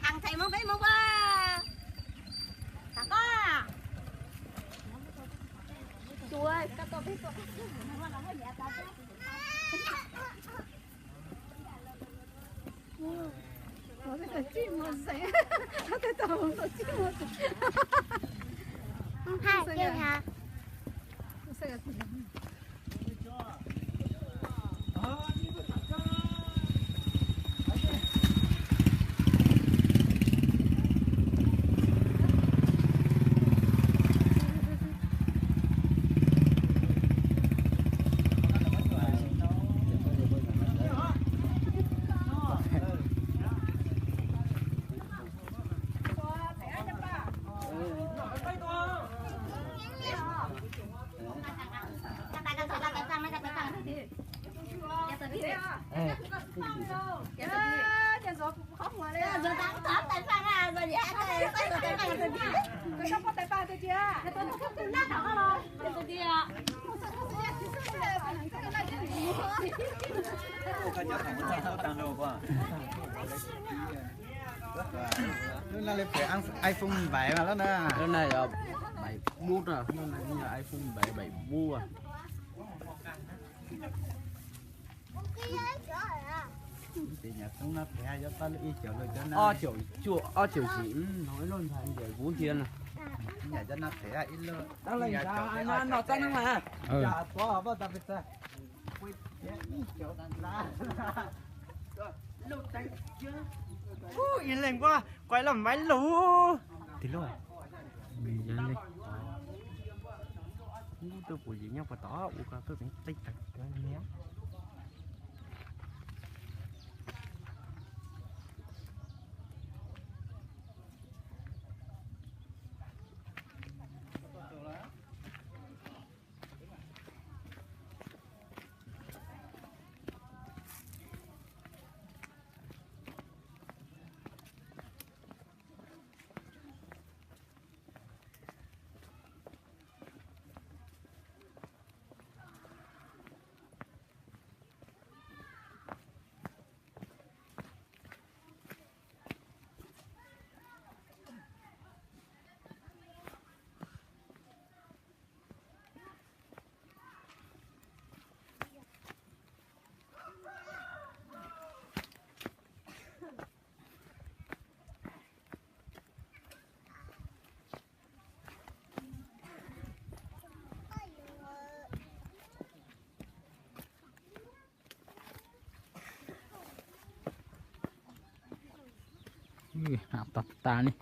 Thằng thầy mông bếp mông ba. Thằng con à? Chuối, các con biết chuối. Ủa, cái tao chim mùa xanh. Cái tao chim mùa xanh. Không hai kia hả? Lub no li pem iPhone bảy mà lub no. Lub no yog bảy Plus na, lub no yog iPhone bảy bảy Plus. Ob triệu, ob triệu rưỡi, no ib lub ntxhais ntias kuv thiab na. Ib yam cov no phem ib lub. Tag li ntawd no txaj neeb mas. Ib leeg kuj quay lub maiv lug. Tim lub. Lub twb puas yim nyob puas tom ua ko tuaj teev qij tag. Ui, hab tag tas ne.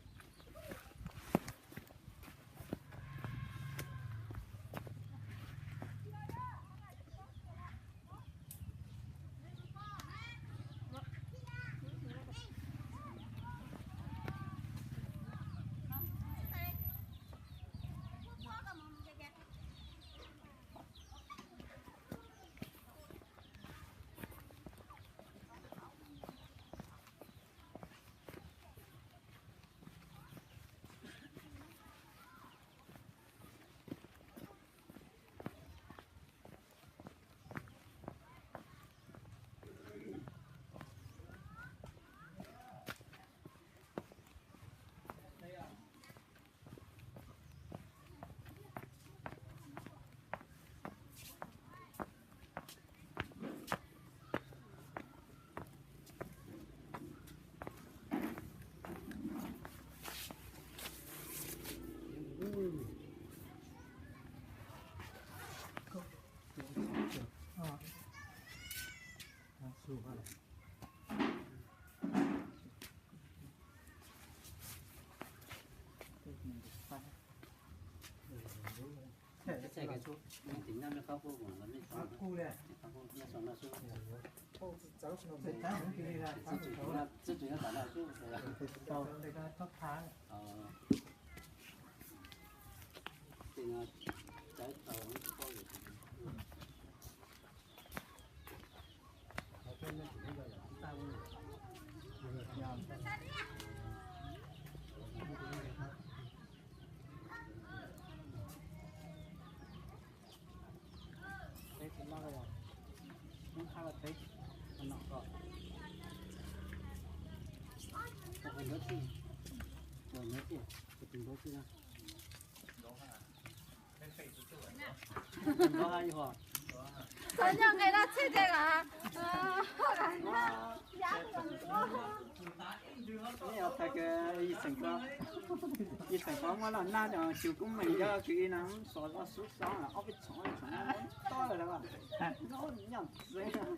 Teb tsis loj los, hnub qab los teb, no kom, kom tus npawb txij, kom tus npawb txij, kom tus npawb txij na. Tus npawb hab yug. Txhob nyuag nqe dab tsi ces kom, nej yog tag kis ib xeem ko, ib xeem ko muab los nag cov tsis kub meem cov kwv ib na, xov zoj xub xoob ob peb txhoov txhoov tob lawm as, nyaj txeev.